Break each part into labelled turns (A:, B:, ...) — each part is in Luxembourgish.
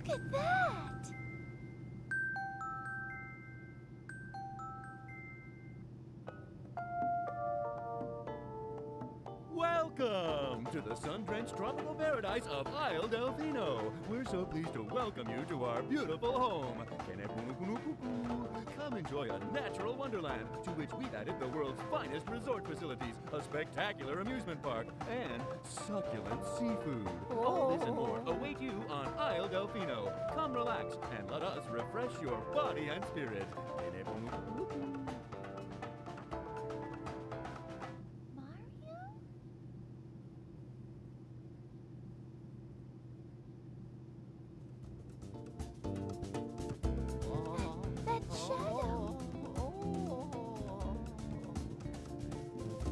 A: Look at that!
B: Welcome to the sun-drenched tropical paradise of Isle Delfino. We're so pleased to welcome you to our beautiful home. Come enjoy a natural wonderland to which we've added the world's finest resort facilities, a spectacular amusement park, and succulent seafood. All this and more await you on Isle Delfino. Come relax and let us refresh your body and spirit.
A: Mario? That shadow.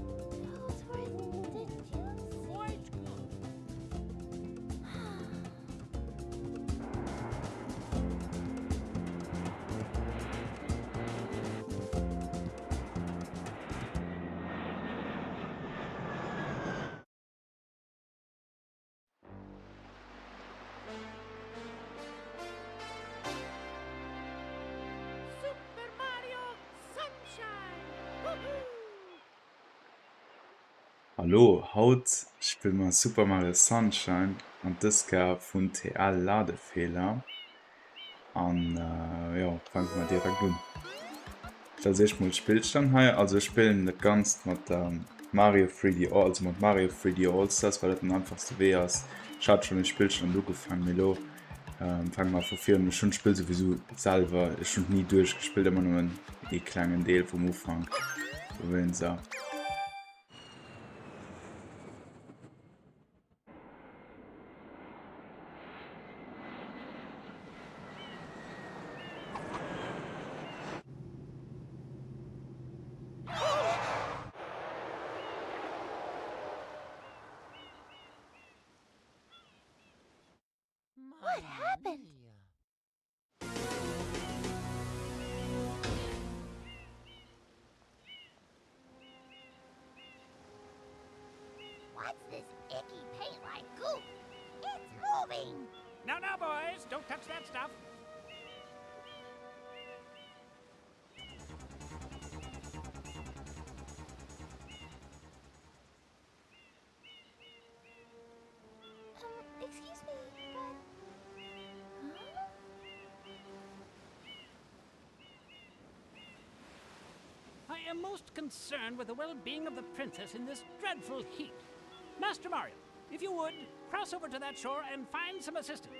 A: Toadsworth, did you see?
C: Quite good. Super Mario Sunshine! Woohoo!
D: Hallo, haut spille mer Super Mario Sunshine an dës Kéier vun TL Ladefeeler an jo fänke mer direkt un. Dat ass eréischt mol Spillstand hei, also ech spillen dat ganzt mat der Mario 3D All, also mat Mario 3D All Stars, well dat den einfachste Wee ass. Ech hat schonn e Spillstand ugefaangen, mee elo fänke mer vu vir un. Ech hunn d'Spill souwisou selwer, ech hunn et ni duerchgespillt, ëmmer nëmmen ee klengen Deel vum Ufank dowéinster.
A: What happened? What's this icky paint-like goop? It's moving!
C: Now, now, boys, don't touch that stuff.
A: Um, excuse me, but... Huh?
C: I am most concerned with the well-being of the princess in this dreadful heat. Master Mario, if you would, cross over to that shore and find some assistance.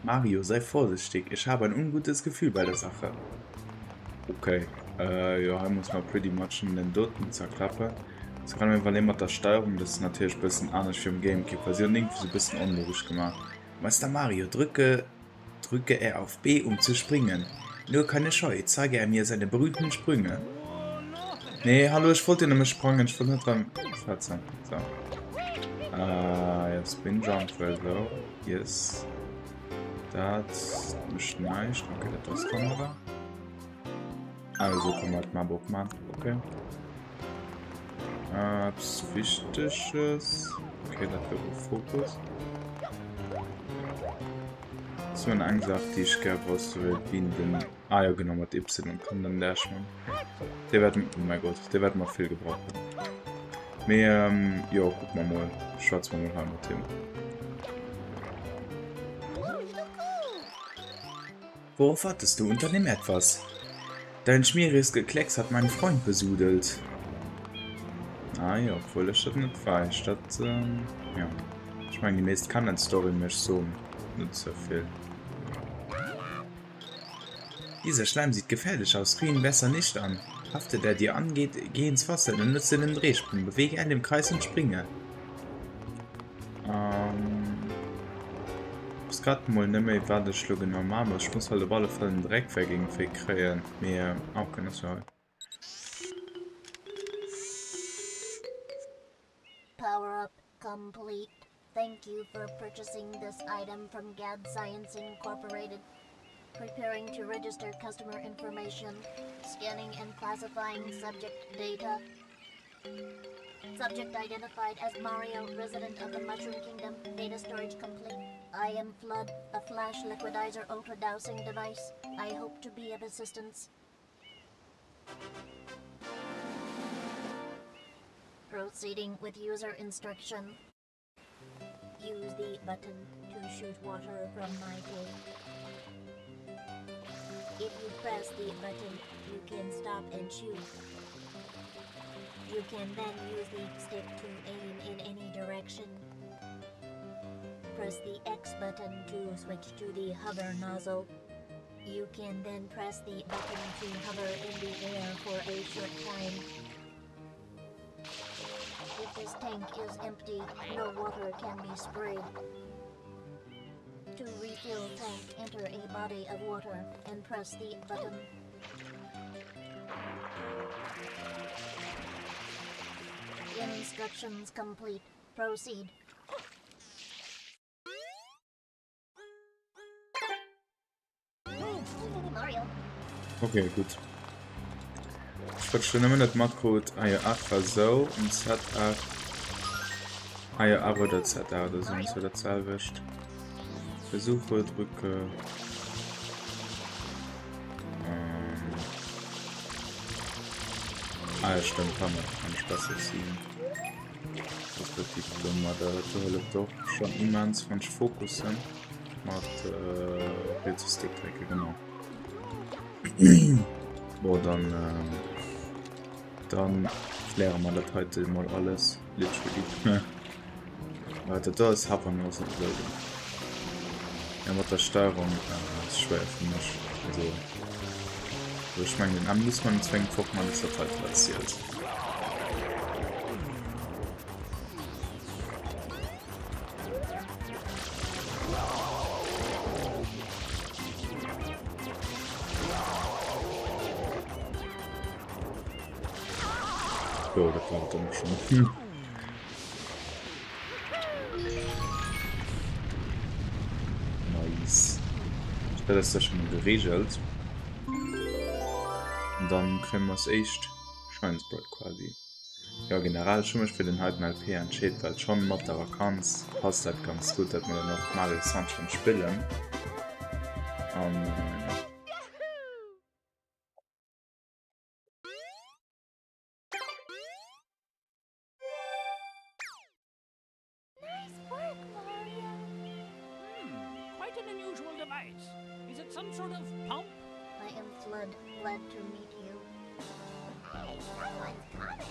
D: Mario, sei vorsichtig. Ich habe ein ungutes Gefühl bei der Sache. Okay, äh, jo, hei muss man pretty much den doten zerklappen. So kann iwwerleeën mat der Steuerung, das ist natierlech e bëssen anescht wéi um Gamecube, well si hunn irgendwie sou e bëssen onlogesch gemaach. Meister Mario, drücke, drücke er auf B, um zu springen. Nur keine Scheu, zeige er mir seine berühmten Sprünge. Nee, hallo, ech wollt jo nëmme sprangen, ech wollt net dran schwätzen. So. Äh, ja, Spin Jump well so. Yes. Dat mécht näischt. Okay, dat ass Kamera. Also kann man d'Map opmachen. Okay. Äh, eppes Wichteges. Okay, dat wär och Fokus. So eng Saach, déi ech gär wosste wéi wien den Ah jo genau mat Y kann den Dash man. Dee wäert oh mein Gott, dee wäert mer vill gebrauchen. Mee ähm, jo kucke mer mol, schwätze mer mol hei mat him. Worauf wartest du? Unternimm etwas. Dein schmieriges Geklecks hat meinen Freund besudelt. Ah jo, obwuel ech dat net weis, dat ähm, ja. Ech mengen déi meescht kennen d'Story, mee ech soen net ze vill. Dieser Schleim sieht gefährlich aus, rühr ihn besser nicht an. Haftet er dir an, geht, geh ins Wasser und nutze den Drehsprung. Bewege L im Kreis und springe. Ähm, ich grad mol net méi wat ech lo genau maachen muss. Ech muss halt op alle Fall den Dreck weg irgendwie kréien. Mee, äh, ah, okay, das war
A: Power up complete. Thank you for purchasing this item from Gad Science Incorporated. Preparing to register customer information, scanning and classifying subject data. Subject identified as Mario, resident of the Mushroom Kingdom. Data storage complete. I am Flood, a flash liquidizer ultra dousing device. I hope to be of assistance. Proceeding with user instruction. Use the button to shoot water from my tank. If you press the button, you can stop and shoot. You can then use the stick to aim in any direction. Press the X button to switch to the hover nozzle. You can then press the button to hover in the air for a short time. If this tank is empty, no water can be sprayed. To refill tank, enter a body of water and press the button. Instructions complete. Proceed.
D: Okay, gutt. Ech wat schon nëmmen net matkrut. Ah jo, F war sou an Z F. Ah jo, F oder Z A oder sou, ass jo dat selwecht. Versuche drücke. Ähm. Ah ja, stimmt, kann man kann ich besser ziehen. Respektiv domadder, dat hëlleft och schon immens, wann ech fokussen. Mat rietse Stick drécken, genau. Bon, dann, ähm, dann kläre mer dat heite mol alles. Literally. Wat dat do ass, Hafernoss oder sou. Ja, mat der Steuerung äh, ass schwéier fir mech. Also, also ech mengen, den Amusement zwéngt fort man, dass dat hei platziert. So, dat war et dann och schon. Nice. Dat ass da schon mal geregelt. Und dann kréie mer als éischt Shine Sprite quasi. Jo generell, ech hu mech fir den heiten LP entscheet, well schonn mat der Vakanz passt dat ganz gutt, dat mer dann och Mario Sunshine spillen an.
A: Nice work, Mario.
C: Hmm, quite an unusual device. Is it some sort of pump?
A: I am Flood, glad to meet you. Hey, someone's coming!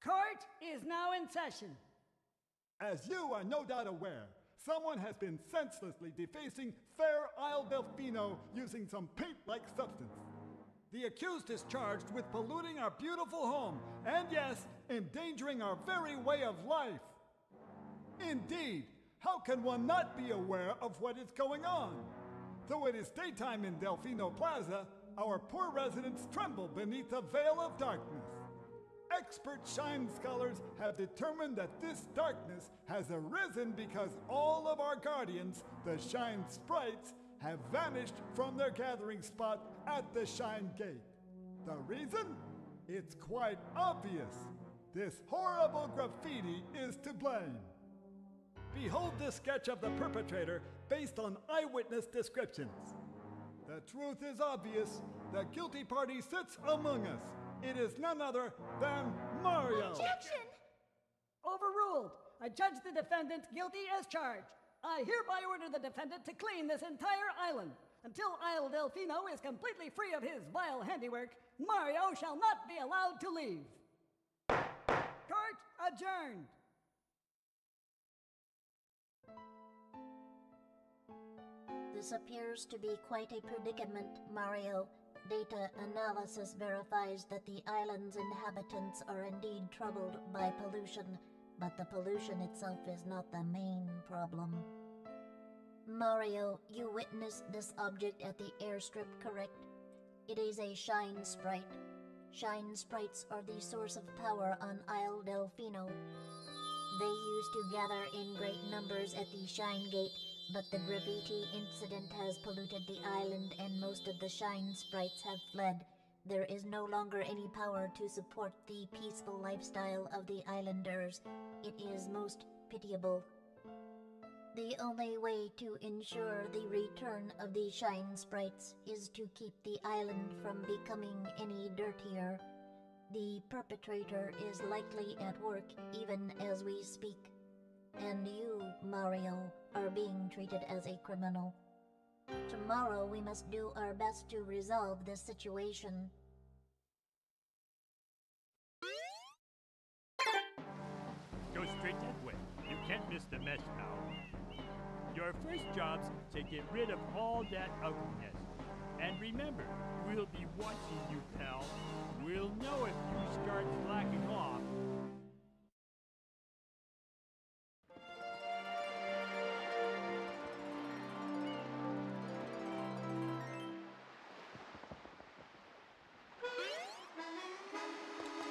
E: Court is now in session.
F: As you are no doubt aware, someone has been senselessly defacing fair Isle Delfino using some paint-like substance. The accused is charged with polluting our beautiful home and, yes, endangering our very way of life. Indeed, how can one not be aware of what is going on? Though it is daytime in Delfino Plaza, our poor residents tremble beneath a veil of darkness. Expert shine scholars have determined that this darkness has arisen because all of our guardians, the shine sprites, have vanished from their gathering spot at the Shine Gate. The reason? It's quite obvious. This horrible graffiti is to blame. Behold this sketch of the perpetrator based on eyewitness descriptions. The truth is obvious. The guilty party sits among us. It is none other than Mario.
A: Objection!
E: Overruled. I judge the defendant guilty as charged. I hereby order the defendant to clean this entire island. Until Isle Delfino is completely free of his vile handiwork, Mario shall not be allowed to leave. Court adjourned.
A: This appears to be quite a predicament, Mario. Data analysis verifies that the island's inhabitants are indeed troubled by pollution, but the pollution itself is not the main problem. Mario, you witnessed this object at the airstrip, correct? It is a shine sprite. Shine sprites are the source of power on Isle Delfino. They used to gather in great numbers at the Shine Gate, but the graffiti incident has polluted the island and most of the Shine sprites have fled. There is no longer any power to support the peaceful lifestyle of the islanders. It is most pitiable. The only way to ensure the return of the Shine Sprites is to keep the island from becoming any dirtier. The perpetrator is likely at work even as we speak. And you, Mario, are being treated as a criminal. Tomorrow we must do our best to resolve this situation.
G: Go straight that way. You can't miss the mess, pal. Your first job's to get rid of all that ugliness. And remember, we'll be watching you, pal. We'll know if you start slacking off.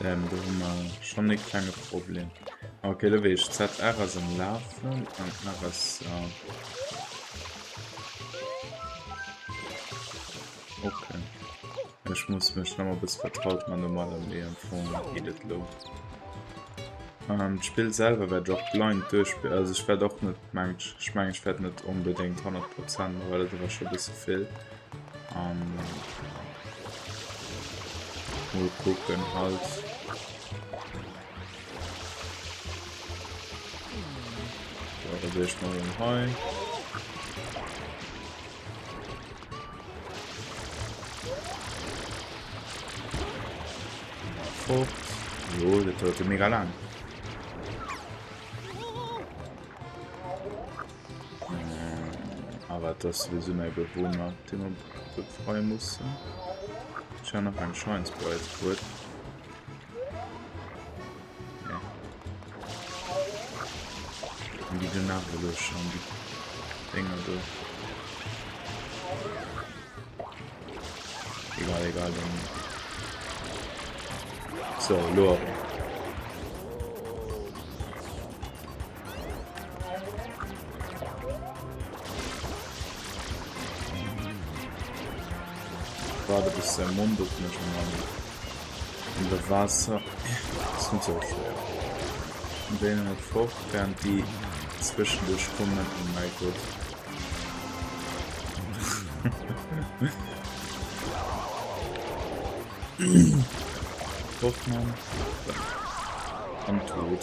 D: Ähm, do hu mer schonn e klenge Problem. Okay, lo weess ech, ZR ass am Lafen an R ass... Äh okay. Ech muss mech nach mal e bësse vertraut man domadder, mee am Fong geet et lo. Ähm, d'Spill selwer wäert ech och blind duerchspillen, also ech wäert och net, mengt ech, mengen ech wäert net onbedéngt 100 Prozent, well dat awer scho e bësse vill. An mol kucken halt. So, da sehe ich mal den hei. Fort. Jo, dat dauert jo mega lang. Aber das ist sowieso mein Bewohner, den wir befreien müssen. Ich habe noch einen Shine Sprite, gut. Ja. Und die danach will schon die Dinger da. Egal, egal, dann. So, lo. Warte bis der Mund op mech an der Waasser ass net sou schwéier. An deenen et fort während déi zwischendurch kommen. Oh mein Gott. Hoffmann. Am Tod.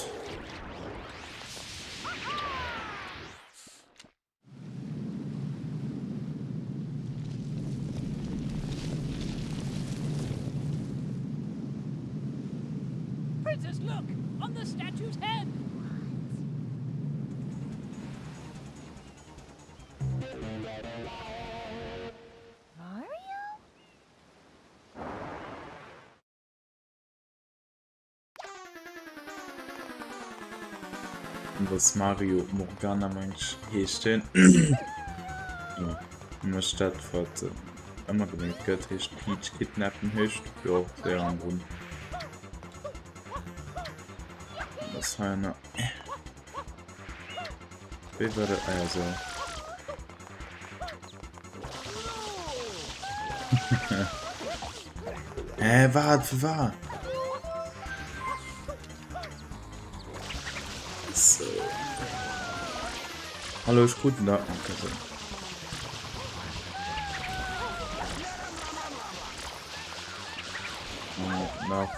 C: Princess, look! On the statue's head!
A: Mario?
D: Dass Mario Morgana mengt heescht hien. Jo, mécht dat wat ëmmer gemengt gëtt, heescht Peach kidnappen heescht. Jo, séier am Grunn. Was hei na. Wéi war dat? Ah ja, so. Hä, wat? Für war? So. Hallo, ich guten Tag. Okay, so. Oh, nach.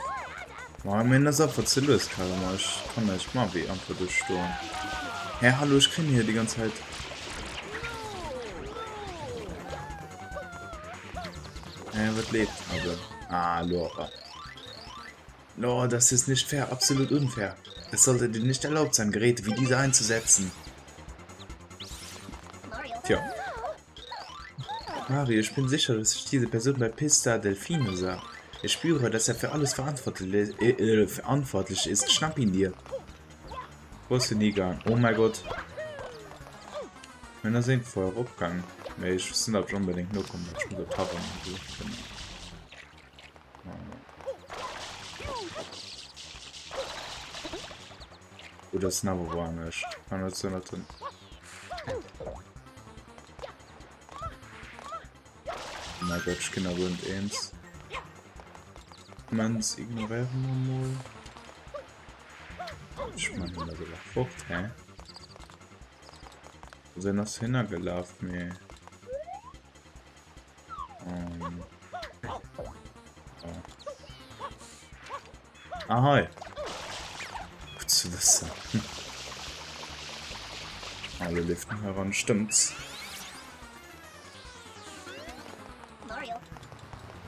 D: Ma mir ass einfach ze lues, Karl. Ech kann näischt man wéi einfach duerchstoen. Hä, hallo, ech kréien hier déi ganz Zäit. Hä, wat leeft? Also, ah, Lora. No, das ist nicht fair, absolut unfair. Es sollte dir nicht erlaubt sein, Geräte wie diese einzusetzen. Tja. Mario, ich bin sicher, dass ich diese Person bei Pista Delfino sah. Ich spüre, dass er für alles verantwortlich, äh, äh, verantwortlich ist. Schnapp ihn dir. Wo ist denn die gegangen? Oh mein Gott. Wenn er sind vorher opgegangen. Nee, ich sind aber unbedingt nur kommen. Ich muss Tavern. Oh, das ist awer woanescht. Kann net sinn, dat den... Oh mein Gott, ich ginn awer net eens. Mens ignoréiere mer mol. Ich meine, da soll er fort, hä? Wo sind das hingelaufen, mir? Ähm. Oh. Ahoi. Gut zu wissen. Alle Liften heran, stimmt's.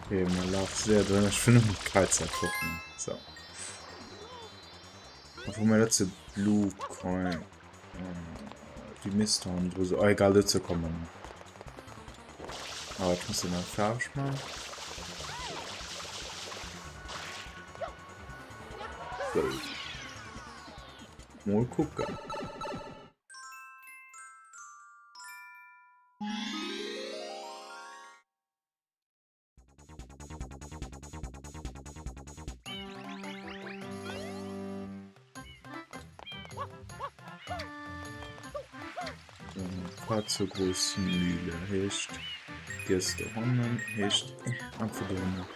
D: Okay, man läuft sehr drin. Ich finde mit Kreuzer gucken. So. Wo mir letzte Blue Coin. Äh, die Misthorn, wo so. Oh, egal, dazu kommen. Aber ich muss den noch fertig machen. So. Mal gucken. Fahr zur großen Mühle heescht gehst du hannen heescht einfach dohinner.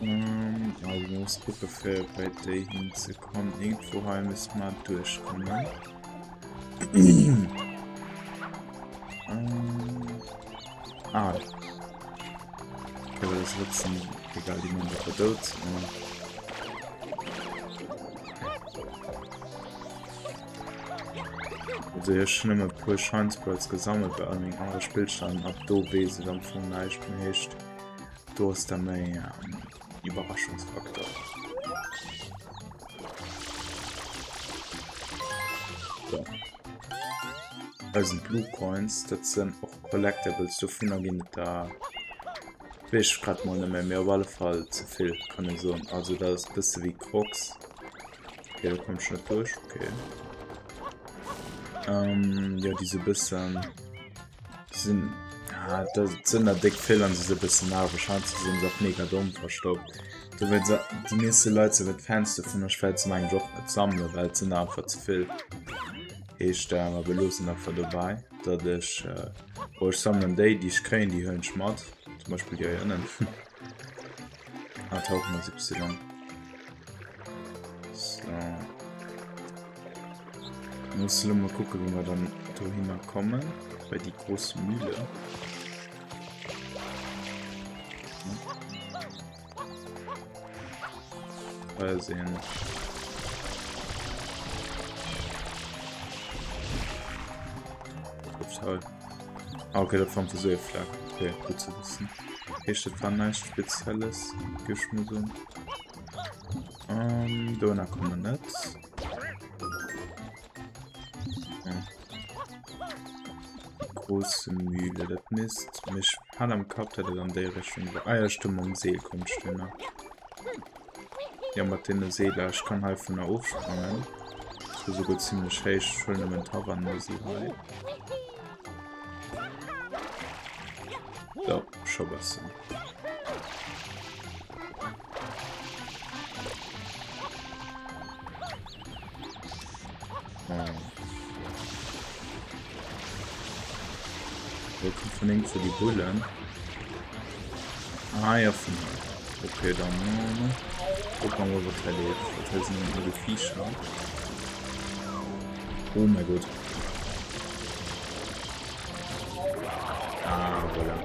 D: Ähm, also muss gucke fir bei déi hinzekommen. Irgendwo hei müssen wir durchkommen. ähm, ah. Okay, aber das Ritzen, egal, die man da verdot. Also hier schon immer puer Shine Sprites gesammelt bei all mengem anere Spillstand. Ab do weess ech am Fong näischt méi. Heescht do ass da méi ähm, Iwwerraschungsfaktor. So. Das sind Blue Coins, dat sind och Collectibles, dovunner ginn et da weess ech grad mol net méi, mee op alle Fall ze vill kann ee soen. Also dat ass bësse wéi Crocs. Okay, da komm ich nicht durch. Okay. Ähm, ja, diese bisschen sind ah, da sind da dick vill an se bëssen nerveg. Heiansdo sinn se och mega domm verstoppt. Do wéi se déi meeste Leit se net Fans dovun. Ech wäert se mengen ech och net sammelen, well et sinn der einfach ze vill. Heescht äh, mer beloossen einfach dobäi, datt ech äh, oh, ech sammelen déi, déi ech kréien, déi huelen ech mat. Zum Beispill déi hei ënnen. Ah, tauchen ass Y. So. Muss lo mal gucken, wie wir dann dohinner kommen. Bei die große Mühle. Mal sehen. Ah, okay, dat war so Flag. Okay, gut zu wissen. Heescht dat war näischt Spezielles, géif ech mol soen. Ähm, dohinner komme mer net. Hm. Große Mühle, dat misst mech hat am Kapp, dat et an déi Richtung war. Ah ja, stimmt, mam Seel kommt ech dohinner. Ja, mat deene Seeler, ech kann hei vun der ofsprangen. So souguer ziemlech héich. Ech huelen nëmmen d'Havanesi hei. So, scho besser. Wo kommt von irgendwo die Bullen? Ah ja, von hier. Okay, dann gucken wir mal, was da lebt. Das sind nur die Viecher. Oh mein Gott. Ah, voilà.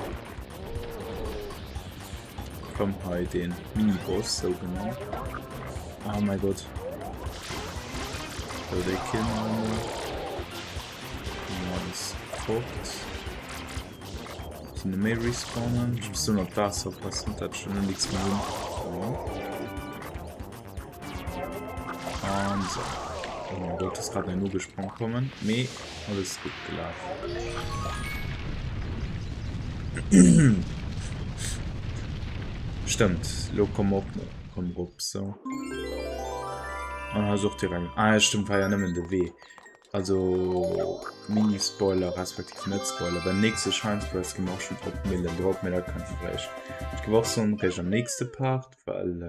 D: Komm hei den Miniboss, so genau. Oh mein Gott. So, der killen wir mal. Alles fort. Sind méi respawnen. Ich muss nur noch Wasser oppassen, dat schon nichts mehr hin. So. Und so. Oh mein Gott, ist gerade nur gesprungen kommen. Nee, alles gut gelaufen. Stimmt, lo komm op, komm rop so. Ah, such direkt. Ah, stimmt, war ja nëmmen de Wee. Also Mini-Spoiler respektiv net Spoiler, beim nächste Shine Press gi mer och schonn op Millen drop, mee dat kënnt vläicht, ech géif och soen, réischt am nächste Part, well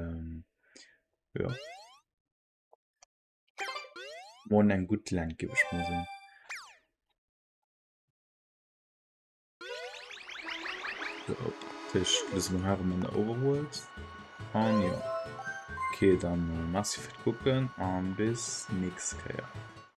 D: jo mer hunn eng gutt Längt, géif ech mol soen. So, dat heescht, mir sinn an der Overworld an jo. Okay, dann merci fir d'Kucken an bis nächst Kéier.